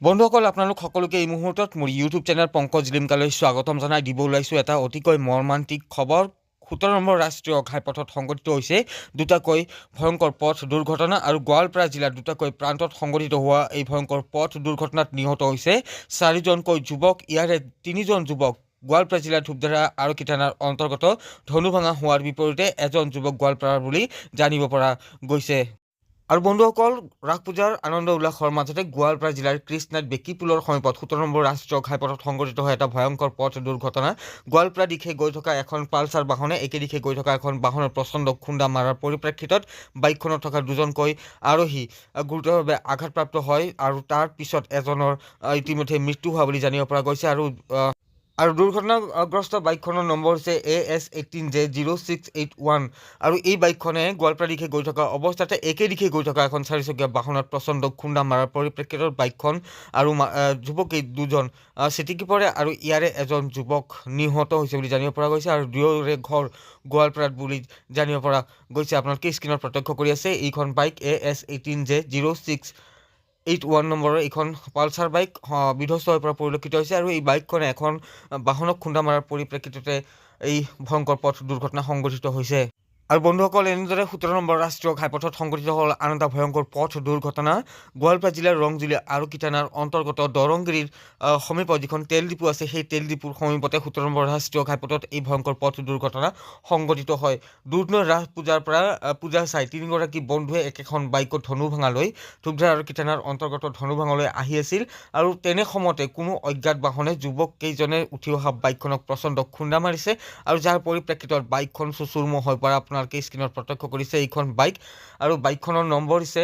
বন্ধুসকল, আপোনালোক সকলোকে এই মুহূৰ্তত মোৰ ইউটিউব চেনেল পংকজ লিমকালৈ স্বাগতম জনাই দিব ওলাইছোঁ এটা অতিকৈ মৰ্মান্তিক খবৰ। 17 নম্বৰ ৰাষ্ট্ৰীয় ঘাইপথত সংঘটিত হৈছে দুটাকৈ ভয়ংকৰ পথ দুৰ্ঘটনা আৰু গোৱালপাৰা জিলাৰ দুটাকৈ প্ৰান্তত সংঘটিত হোৱা এই ভয়ংকৰ পথ দুৰ্ঘটনাত নিহত হৈছে চাৰিজনকৈ যুৱক। ইয়াৰে তিনিজন যুৱক গোৱালপাৰা জিলাৰ ধূপধাৰা আৰক্ষী থানাৰ অন্তৰ্গত ধনুভাঙা হোৱাৰ বিপৰীতে এজন যুৱক গোৱালপাৰাৰ বুলি জানিব পৰা গৈছে। আৰু বন্ধুসকল, ৰাস পূজাৰ আনন্দ উল্লাসৰ মাজতে গোৱালপাৰা জিলাৰ কৃষ্ণাত বেকীপুলৰ সমীপত 17 নম্বৰ ৰাষ্ট্ৰীয় ঘাইপথত সংঘটিত হয় এটা ভয়ংকৰ পথ দুৰ্ঘটনা। গোৱালপাৰা দিশে গৈ থকা এখন পালচাৰ বাহনে একে দিশে গৈ থকা এখন বাহনৰ প্ৰচণ্ড খুন্দা মাৰাৰ পৰিপ্ৰেক্ষিতত বাইকখনত থকা দুজনকৈ আৰোহী গুৰুতৰভাৱে আঘাতপ্ৰাপ্ত হয় আৰু তাৰ পিছত এজনৰ ইতিমধ্যে মৃত্যু হোৱা বুলি জানিব পৰা গৈছে। আৰু দুৰ্ঘটনাগ্ৰস্ত বাইকখনৰ নম্বৰ হৈছে AS 18 J 0681। আৰু এই বাইকখনে গোৱালপাৰা দিশে গৈ থকা অৱস্থাতে একে দিশে গৈ থকা এখন চাৰিচকীয়া বাহনত প্ৰচণ্ড খুন্দা মাৰাৰ পৰিপ্ৰেক্ষিতত বাইকখন আৰু যুৱক এই দুজন ছিটিকি পৰে আৰু ইয়াৰে এজন যুৱক নিহত হৈছে বুলি জানিব পৰা গৈছে আৰু দুয়োৰে ঘৰ গোৱালপাৰাত বুলি জানিব পৰা গৈছে। আপোনালোকে স্ক্ৰীণত প্ৰত্যক্ষ কৰি আছে, এইখন বাইক AS 18 J 0681 নম্বৰৰ এইখন পালচাৰ বাইক বিধ্বস্ত হৈ পৰা পৰিলক্ষিত হৈছে আৰু এই বাইকখনে এখন বাহনক খুন্দা মৰাৰ পৰিপ্ৰেক্ষিততে এই ভয়ংকৰ পথ দুৰ্ঘটনা সংঘটিত হৈছে। আৰু বন্ধুসকল, এনেদৰে 17 নম্বৰ ৰাষ্ট্ৰীয় ঘাইপথত সংঘটিত হ'ল আন এটা ভয়ংকৰ পথ দুৰ্ঘটনা। গোৱালপাৰা জিলাৰ ৰংজুলি আৰক্ষী থানাৰ অন্তৰ্গত দৰংগিৰিৰ সমীপত যিখন তেল ডিপু আছে, সেই তেল ডিপুৰ সমীপতে 17 নম্বৰ ৰাষ্ট্ৰীয় ঘাইপথত এই ভয়ংকৰ পথ দুৰ্ঘটনা সংঘটিত হয়। দুধনৈ ৰাস পূজাৰ পৰা পূজা চাই তিনিগৰাকী বন্ধুৱে একেখন বাইকত ধনুভাঙালৈ, ধূপধাৰা আৰক্ষী থানাৰ অন্তৰ্গত ধনুভাঙালৈ আহি আছিল আৰু তেনে সময়তে কোনো অজ্ঞাত বাহনে যুৱক কেইজনে উঠি অহা বাইকখনক প্ৰচণ্ড খুন্দা মাৰিছে আৰু যাৰ পৰিপ্ৰেক্ষিতত বাইকখন চুচুৰমুৰ হৈ পৰা আপোনালোকে স্ক্ৰীণত প্ৰত্যক্ষ কৰিছে এইখন বাইক। আৰু বাইকখনৰ নম্বৰ হৈছে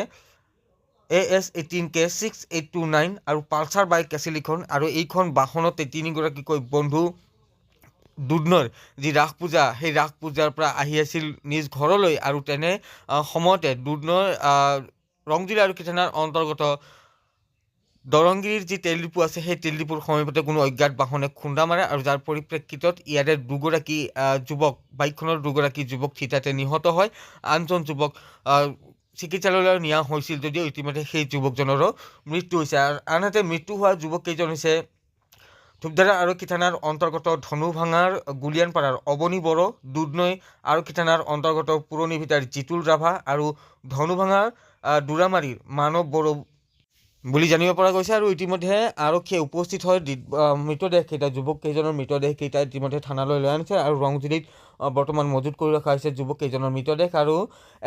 AS 18 K 6829 আৰু পালচাৰ বাইক আছিল এইখন। আৰু এইখন বাহনতে তিনিগৰাকীকৈ বন্ধু দুধনৈৰ যি ৰাস পূজা, সেই ৰাস পূজাৰ পৰা আহি আছিল নিজ ঘৰলৈ। আৰু তেনে সময়তে দুধনৈ ৰংজুলি আৰক্ষী থানাৰ অন্তৰ্গত দৰংগিৰিৰ যি তেল ডিপু আছে, সেই তেল ডিপুৰ সমীপতে কোনো অজ্ঞাত বাহনে খুন্দা মাৰে আৰু যাৰ পৰিপ্ৰেক্ষিতত ইয়াৰে দুগৰাকী যুৱক, বাইকখনৰ দুগৰাকী যুৱক থিতাতে নিহত হয়। আনজন যুৱক চিকিৎসালয়লৈ নিয়া হৈছিল যদিও ইতিমধ্যে সেই যুৱকজনৰো মৃত্যু হৈছে। আৰু আনহাতে মৃত্যু হোৱা যুৱককেইজন হৈছে ধূপধাৰা আৰক্ষী থানাৰ অন্তৰ্গত ধনুভাঙাৰ গুলিয়ানপাৰাৰ অৱনী বড়ো, দুধনৈ আৰক্ষী থানাৰ অন্তৰ্গত পুৰণি ভিটাৰ জিতুল ৰাভা আৰু ধনুভাঙাৰ দুৰামাৰীৰ মানৱ বড়ো বুলি জানিব পৰা গৈছে। আৰু ইতিমধ্যে আৰক্ষীয়ে উপস্থিত হৈ মৃতদেহ কেইটা, যুৱক কেইজনৰ মৃতদেহ কেইটা ইতিমধ্যে থানালৈ লৈ আনিছে আৰু ৰংজুলিত বৰ্তমান মজুত কৰি ৰখা হৈছে যুৱক কেইজনৰ মৃতদেহ। আৰু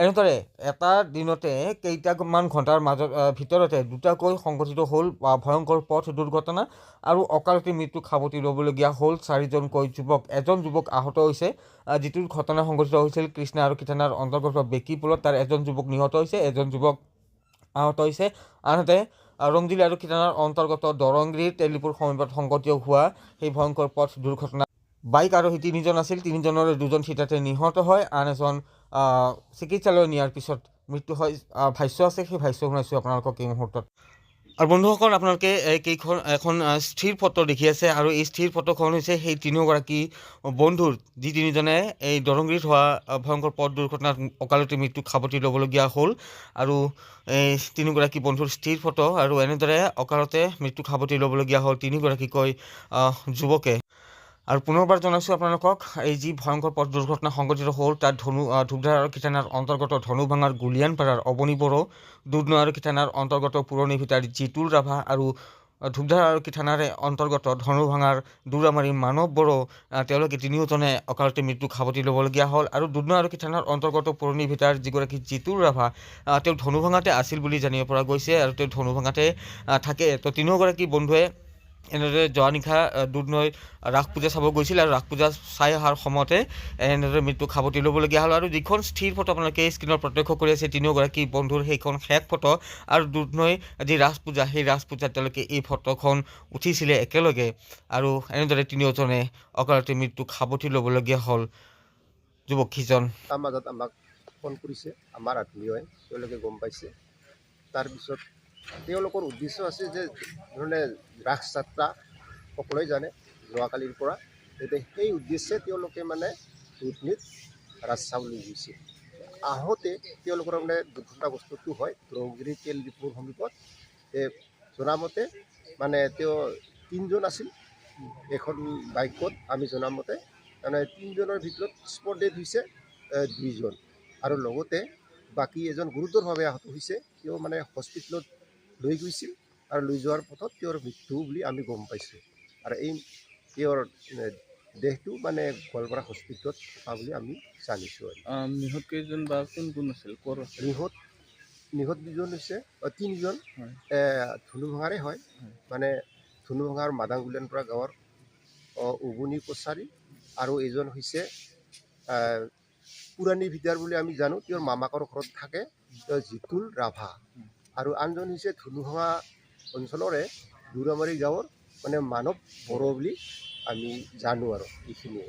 এনেদৰে এটা দিনতে কেইটামান ঘণ্টাৰ মাজত ভিতৰতে দুটাকৈ সংঘটিত হ'ল ভয়ংকৰ পথ দুৰ্ঘটনা আৰু অকালতে মৃত্যুক সাৱটি ল'বলগীয়া হ'ল চাৰিজনকৈ যুৱক। এজন যুৱক আহত হৈছে। যিটো ঘটনা সংঘটিত হৈছিল কৃষ্ণা আৰক্ষী থানাৰ অন্তৰ্গত বেকীপুলত, তাৰ এজন যুৱক নিহত হৈছে, এজন যুৱক আহত হৈছে। আনহাতে ৰংজুলি আৰক্ষী থানাৰ অন্তৰ্গত দৰংগিৰিৰ তেলিপুৰ সমীপত সংঘটিত হোৱা সেই ভয়ংকৰ পথ দুৰ্ঘটনা, বাইক আৰোহী তিনিজন আছিল, তিনিজনৰে দুজন থিতাতে নিহত হয়, আন এজন চিকিৎসালয় নিয়াৰ পিছত মৃত্যু হয়। ভাষ্য আছে, সেই ভাষ্য শুনাইছোঁ আপোনালোকক এই মুহূৰ্তত। আৰু বন্ধুসকল, আপোনালোকে এই কেইখন এখন স্থিৰ ফটো দেখি আছে আৰু এই স্থিৰ ফটোখন হৈছে সেই তিনিওগৰাকী বন্ধুৰ, যি তিনিজনে এই দৰংগিৰিত হোৱা ভয়ংকৰ পথ দুৰ্ঘটনাত অকালতে মৃত্যুক সাৱটি ল'বলগীয়া হ'ল। আৰু এই তিনিগৰাকী বন্ধুৰ স্থিৰ ফটো আৰু এনেদৰে অকালতে মৃত্যুক সাৱটি ল'বলগীয়া হ'ল তিনিগৰাকীকৈ যুৱকে। আৰু পুনৰবাৰ জনাইছোঁ আপোনালোকক, এই যি ভয়ংকৰ পথ দুৰ্ঘটনা সংঘটিত হ'ল, তাত ধূপধাৰা আৰক্ষী থানাৰ অন্তৰ্গত ধনুভাঙাৰ গুলিয়ানপাৰাৰ অৱনী বড়ো, দুধনৈ আৰক্ষী থানাৰ অন্তৰ্গত পুৰণি ভিটাৰ জিতুল ৰাভা আৰু ধূপধাৰা আৰক্ষী থানাৰে অন্তৰ্গত ধনুভাঙাৰ দুৰামাৰীৰ মানৱ বড়ো, তেওঁলোকে তিনিওজনে অকালতে মৃত্যুক সাৱটি ল'বলগীয়া হ'ল। আৰু দুধনৈ আৰক্ষী থানাৰ অন্তৰ্গত পুৰণি ভিটাৰ যিগৰাকী জিতুল ৰাভা, তেওঁ ধনুভাঙাতে আছিল বুলি জানিব পৰা গৈছে আৰু তেওঁ ধনুভাঙাতে থাকে। তো তিনিওগৰাকী বন্ধুৱে এনেদৰে যোৱা নিশা দুধনৈ ৰাস পূজা চাব গৈছিল আৰু ৰাস পূজা চাই অহাৰ সময়তে এনেদৰে মৃত্যুক সাৱটি ল'বলগীয়া হ'ল। আৰু যিখন স্থিৰ ফটো আপোনালোকে স্ক্ৰীণত প্ৰত্যক্ষ কৰি আছে তিনিওগৰাকী বন্ধুৰ, সেইখন শেষ ফটো। আৰু দুধনৈ যি ৰাস পূজা, সেই ৰাস পূজাত তেওঁলোকে এই ফটোখন উঠিছিলে একেলগে আৰু এনেদৰে তিনিওজনে অকালতে মৃত্যুক সাৱটি ল'বলগীয়া হ'ল যুৱককেইজন। তাৰ মাজত আমাক ফোন কৰিছে আমাৰ আত্মীয়ই, তেওঁলোকে গম পাইছে। তাৰপিছত তেওঁলোকৰ উদ্দেশ্য আছে যে ধৰণে ৰাস যাত্ৰা সকলোৱে জানে যোৱাকালিৰ পৰা, গতিকে সেই উদ্দেশ্যে তেওঁলোকে মানে দুধনৈত ৰাস চাবলৈ গৈছিল। আহোঁতে তেওঁলোকৰ মানে দুৰ্ঘটনাগ্ৰস্তটো হয় দৰংগিৰি তেল ডিপুৰ সমীপত। জনামতে মানে তেওঁ তিনিজন আছিল এখন বাইকত, আমি জনামতে মানে তিনিজনৰ ভিতৰত স্পট ডেথ হৈছে দুইজন আৰু লগতে বাকী এজন গুৰুতৰভাৱে আহত হৈছে। তেওঁ মানে হস্পিটেলত লৈ গৈছিল আৰু লৈ যোৱাৰ পথত তেওঁৰ মৃত্যু বুলি আমি গম পাইছোঁ। আৰু এই তেওঁৰ দেহটো মানে গোৱালপাৰা হস্পিটেলত থকা বুলি আমি জানিছোঁ আৰু। নিহত কেইজন বা কোন কোন আছিল, ক'ৰ আছিল? নিহত দুজন হৈছে, তিনিজন। ধুনুভঙাৰে হয়। মানে ধুনুভঙাৰ মাদাংগুলেনপাৰা গাঁৱৰ উগুনি কছাৰী আৰু এজন হৈছে পুৰণি ভিদাৰ বুলি আমি জানো, তেওঁৰ মামাকৰ ঘৰত থাকে, তেওঁ জিতুল ৰাভা। আৰু আনজন হৈছে ধুনুভঙা অঞ্চলৰে দুৰামাৰী গাঁৱৰ মানে মানৱ বড়ো বুলি আমি জানো আৰু এইখিনিয়ে।